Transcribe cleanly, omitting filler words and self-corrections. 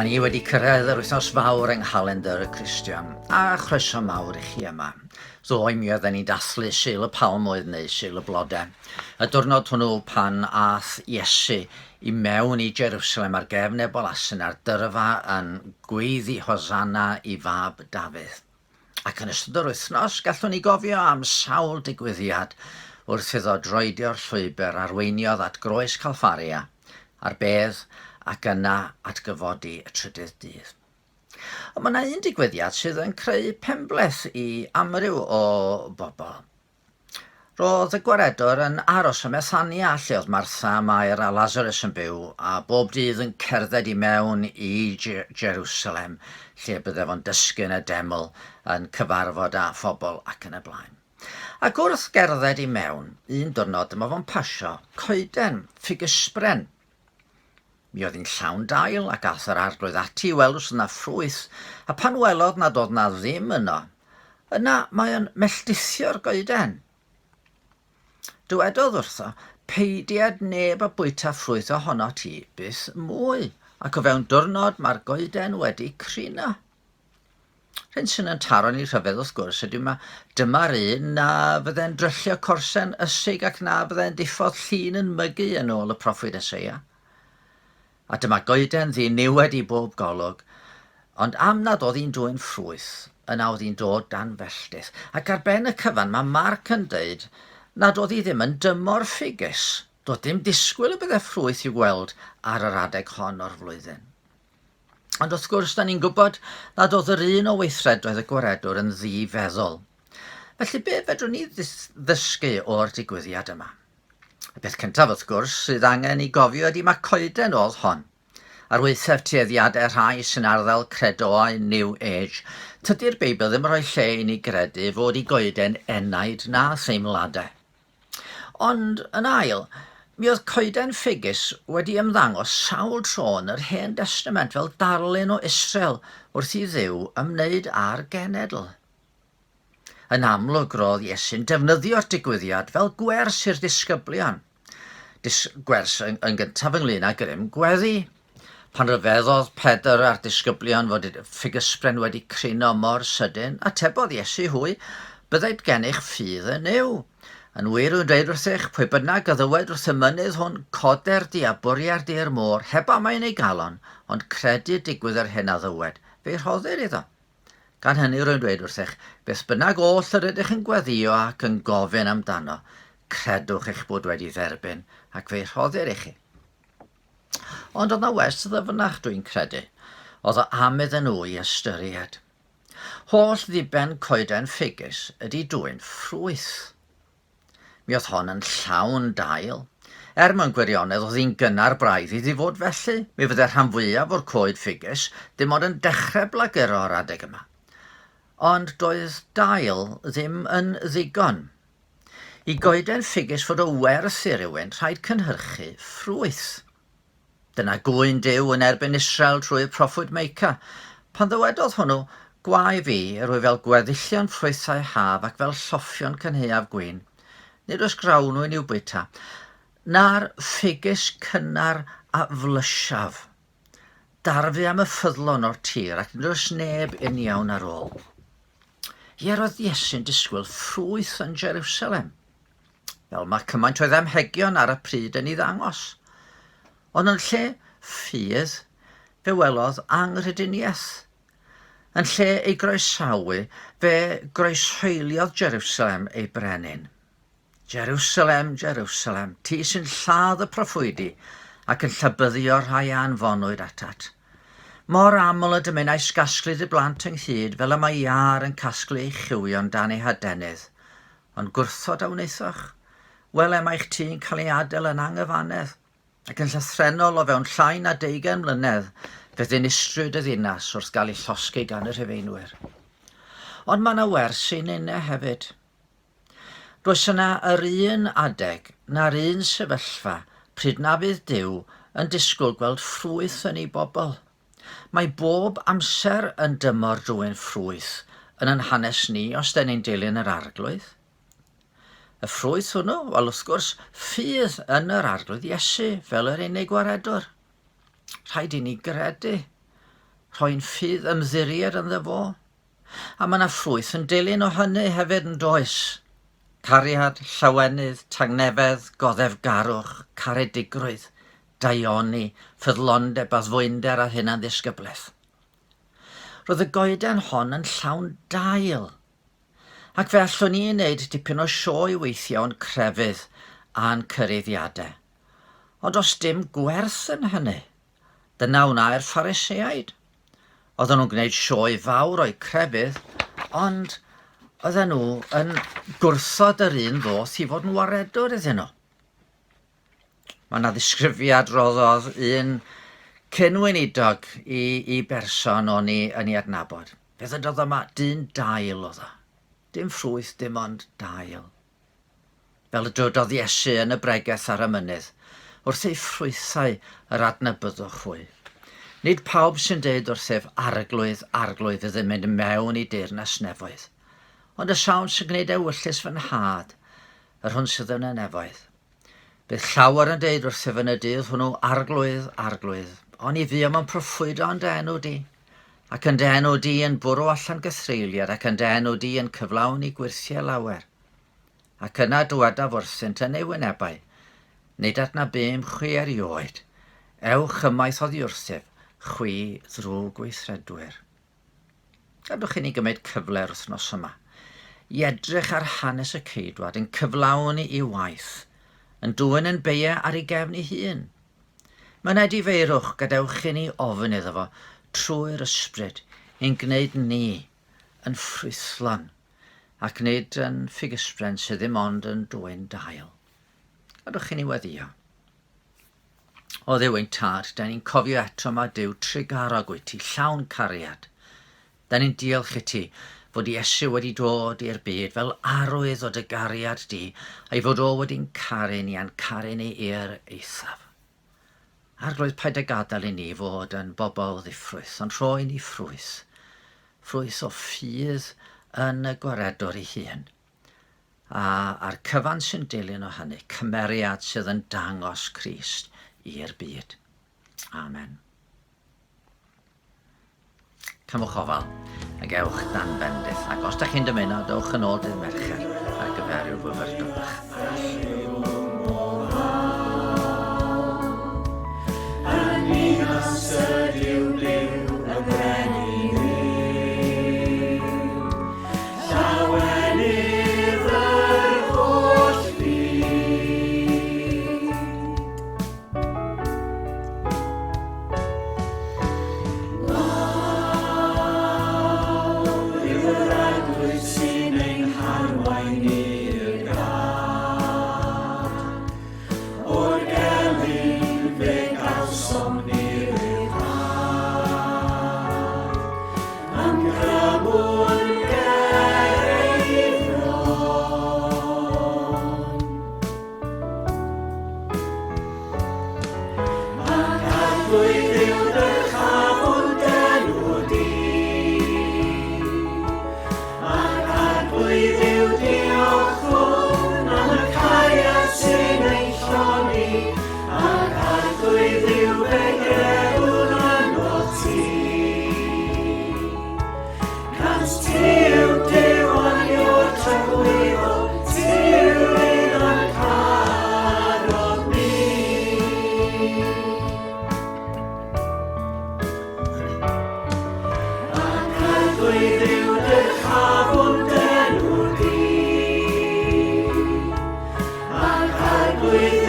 Dyma ni wedi cyrraedd yr wythnos fawr yng nghalendr y Cristion, a chroeso mawr i chi yma. Ddoe mi oedden ni'n dathlu Sul y Palmwydd neu Sul y Blode, y diwrnod hwnnw pan ath Iesu i mewn i Jerusalem ar gefn ebol asyn a'r dyrfa yn gweiddi Hosanna i fab Dafydd. Ac yn ystod yr wythnos, gallwn ni gofio am sawl digwyddiad wrth iddo droedio'r llwybr arweiniodd at Groes Calfaria, a'r bedd, ac yna at gyfodi y trydydd dydd. Ond mae yna un digwyddiad sydd yn creu penbleth i amryw o bobl. Roedd y Gwaredwr yn aros ym Methania, lle oedd Martha, Mair a Lazarus yn byw, a bob dydd yn cerdded i mewn i Jerusalem, lle bydde fo'n dysgu yn y deml, yn cyfarfod â phobl ac yn y blaen. Ac wrth gerdded i mewn, un diwrnod dyma fo'n pasio coeden ffigysbren. Mi oedd hi'n llawn dail, ac ath yr arglwydd ati i weld os oedd 'na ffrwyth, a phan welodd nad oedd 'na ddim yno, yna mae o'n melltithio'r goeden. Dywedodd wrtho, Peidied neb a bwyta ffrwyth ohonot ti byth mwy, ac o fewn diwrnod mae'r goeden wedi crino. Rhyn sy'n yn taro ni rhyfedd wrth gwrs ydy ma, dyma'r un na fydde'n dryllio corsen ysig ac na fydde'n diffodd llun yn mygu yn ôl y proffwyd Eseia. A dyma goeden ddiniwed i bob golwg, ond am nad oedd hi'n dwyn ffrwyth, yna oedd hi'n dod dan felltith. Ac ar ben y cyfan mae Marc yn deud nad oedd hi ddim yn dymor ffigys. Doedd dim disgwyl y bydde ffrwyth i'w gweld ar yr adeg hon o'r flwyddyn. Ond wrth gwrs, da ni'n gwybod nad oedd yr un o weithredoedd y gwaredwr yn ddi-feddwl. Felly be fedrwn ni ddysgu o'r digwyddiad yma? Y peth cyntaf, wrth gwrs, sydd angen i gofio ydy mae coeden oedd hon. Ar waethaf tueddiadau rhai sy'n arddel credoau New Age, tydi'r Beibl ddim yn rhoi lle i ni gredu fod i goeden enaid na theimladau. Ond, yn ail, mi oedd coeden ffigys wedi ymddangos sawl tro yn yr Hen Destament fel darlun o Israel wrth i Dduw ymwneud â'r genedl. Yn amlwg, roedd Iesu'n defnyddio'r digwyddiad fel gwers i'r disgyblion. Dis gwers yn, yn gyntaf ynglyn â grym gweddi. Pan ryfeddodd Pedr a'r disgyblion fod y ffigysbren wedi crino mor sydyn, atebodd Iesu hwy, Bydded gennych ffydd yn Nuw. Yn wir rwy'n dweud wrthych, pwy bynnag a ddywed wrth y mynydd hwn, Coder di a bwrier di i'r môr, heb amau yn ei galon, ond credu digwydd yr hyn a ddywed, fe'i rhoddir iddo. Gan hynny rwy'n dweud wrthych, beth bynnag oll yr ydych yn gweddïo ac yn gofyn amdano, credwch eich bod wedi dderbyn, ac fe'i rhoddir i chi. Ond oedd 'na wers ddyfnach, dwi'n credu. Oedd o am iddyn nhw i ystyried. Holl ddiben coeden ffigys ydy dwyn ffrwyth. Mi oedd hon yn llawn dail. Er mewn gwirionedd oedd hi'n gynnar braidd iddi fod felly, mi fydde rhan fwyaf o'r coed ffigys dim ond yn dechrau blaguro ar adeg yma. Ond doedd dail ddim yn ddigon. I goeden ffigys fod o werth i rywun, rhaid cynhyrchu ffrwyth. Dyna gŵyn Duw yn erbyn Israel trwy'r proffwyd Meica, pan ddywedodd hwnnw, Gwae fi, yr wyf fel gweddillion ffrwythau haf ac fel lloffion cynhaeaf gwin. Nid oes grawnwin i'w bwyta, na'r ffigys cynnar a flysiaf. Darfu am y ffyddlon o'r tir, ac nid oes neb uniawn ar ôl. Ie, roedd Iesu'n disgwyl ffrwyth yn Jerusalem, fel mae cymaint o'i ddamhegion ar y pryd yn ei ddangos. Ond yn lle ffydd, fe welodd anghrediniaeth. Yn lle ei groesawu, fe groeshoeliodd Jerusalem ei brenin. Jerusalem, Jerusalem, ti sy'n lladd y proffwydi ac yn llybyddio'r rhai a anfonwyd atat. Mor aml y dymunais gasglu dy blant ynghyd fel y mae iâr yn casglu ei chywion dan ei hadenydd, ond gwrthod a wnaethoch. Wele, mae'ch tŷ'n cael ei adael yn anghyfannedd, ac yn llythrennol o fewn llai na deugain mlynedd fe ddinistrwyd y ddinas wrth gael ei llosgi gan y Rhufeinwyr. Ond mae yna wers i ninne hefyd. Does yna yr un adeg na'r un sefyllfa pryd na fydd Duw yn disgwyl gweld ffrwyth yn ei bobl. Mae bob amser yn dymor dwyn ffrwyth yn yn hanes ni os den ni'n dilyn yr Arglwydd. Y ffrwyth hwnnw, wel wrth gwrs, ffydd yn yr Arglwydd Iesu fel yr unig waredwr. Rhaid i ni gredu. Rhoi'n ffydd ymddiried ynddo fo. A mae yna ffrwyth yn dilyn o hynny hefyd yn does? Cariad, llawenydd, tangnefedd, goddefgarwch, caredigrwydd, daioni, ffyddlondeb, addfwynder a hunanddisgyblaeth. Roedd y goeden hon yn llawn dail. Ac fe allwn ni wneud dipyn o sioe weithiau o'n crefydd a'n cyraeddiadau. Ond does dim gwerth yn hynny. Dyna wnâi'r Phariseaid. Oedden nhw'n gwneud sioe fawr o'u crefydd, ond oedden nhw yn gwrthod yr un ddoth i fod yn waredwr iddyn nhw. Mae yna ddisgrifiad roddodd un cyn-weinidog i, i berson o'n i yn ei adnabod. Fe ddydodd yma, dyn dail oedd o. Dim ffrwyth, dim ond dail. Fel y dywedodd Iesu yn y bregeth ar y mynydd, wrth eu ffrwythau yr adnabyddwch hwy. Nid pawb sy'n deud wrthyf, Arglwydd, Arglwydd, fydd yn mynd mewn i deyrnas nefoedd, ond y sawl sy'n gwneud ewyllys fy nhad, yr hwn sydd yn y nefoedd. Bydd llawer yn deud wrthyf yn y dydd hwnnw, Arglwydd, Arglwydd, oni fuom yn proffwydo yn dy enw di, ac yn dy enw di yn bwrw allan gythreuliad, ac yn dy enw di yn cyflawni gwyrthiau lawer. Ac yna dywedaf wrthynt yn eu wynebau, Nid adnabûm chwi erioed, ewch ymaith oddi wrthyf, chwi ddrwgweithredwyr. Gadwch i ni gymryd cyfle'r wythnos yma i edrych ar hanes y Ceidwad yn cyflawni ei waith, yn dwyn yn beie ar ei gefn ei hun. Mae'n edifeirwch, gadewch i ni ofyn iddo fo trwy'r ysbryd i'n gwneud ni yn ffrwythlon ac nid yn ffigysbren sydd ddim ond yn dwyn dail. Gadwch i ni weddio. O Dduw ein tad, da ni'n cofio eto mae Duw trugarog wyt ti, llawn cariad. Da ni'n diolch i ti fod Iesu wedi dod i'r byd fel arwydd o dy gariad di, a'i fod o wedi'n caru ni a'n caru ni i'r eithaf. Arglwydd, paid â gadael i ni fod yn bobl ddiffrwyth, ond rhoi ni ffrwyth, ffrwyth o ffydd yn y Gwaredwr ei hun, a, a'r cyfan sy'n dilyn o hynny, cymeriad sydd yn dangos Crist i'r byd. Amen. Cymwch ofal ac ewch dan fendith. Ac os da chi'n dymuno, dowch yn ôl dydd Mercher ar gyfer rhyw fyfyrdod bach arall. Yn ninas y Duw byw y brenin yw. Llawenydd yr holl fyd. Mawr yw yr Arglwydd sy'n ein harwain i'r gad. O'r gelyn fe gawsom ni ryddhad. Ymgrymwn ger ei fron. Ac Arglwydd yw dyrchafwn d'enw di. Ac Arglwydd yw diolchwn am y cariad sy'n ein llonni. Ac Arglwydd yw fe gredwn ynot ti. Cant ti yw Duw aniwr tragwyddol, ti yw'r un a'n carodd ni. Ac Arglwydd yw dyrchafwn d'enw di. Ac Arglwydd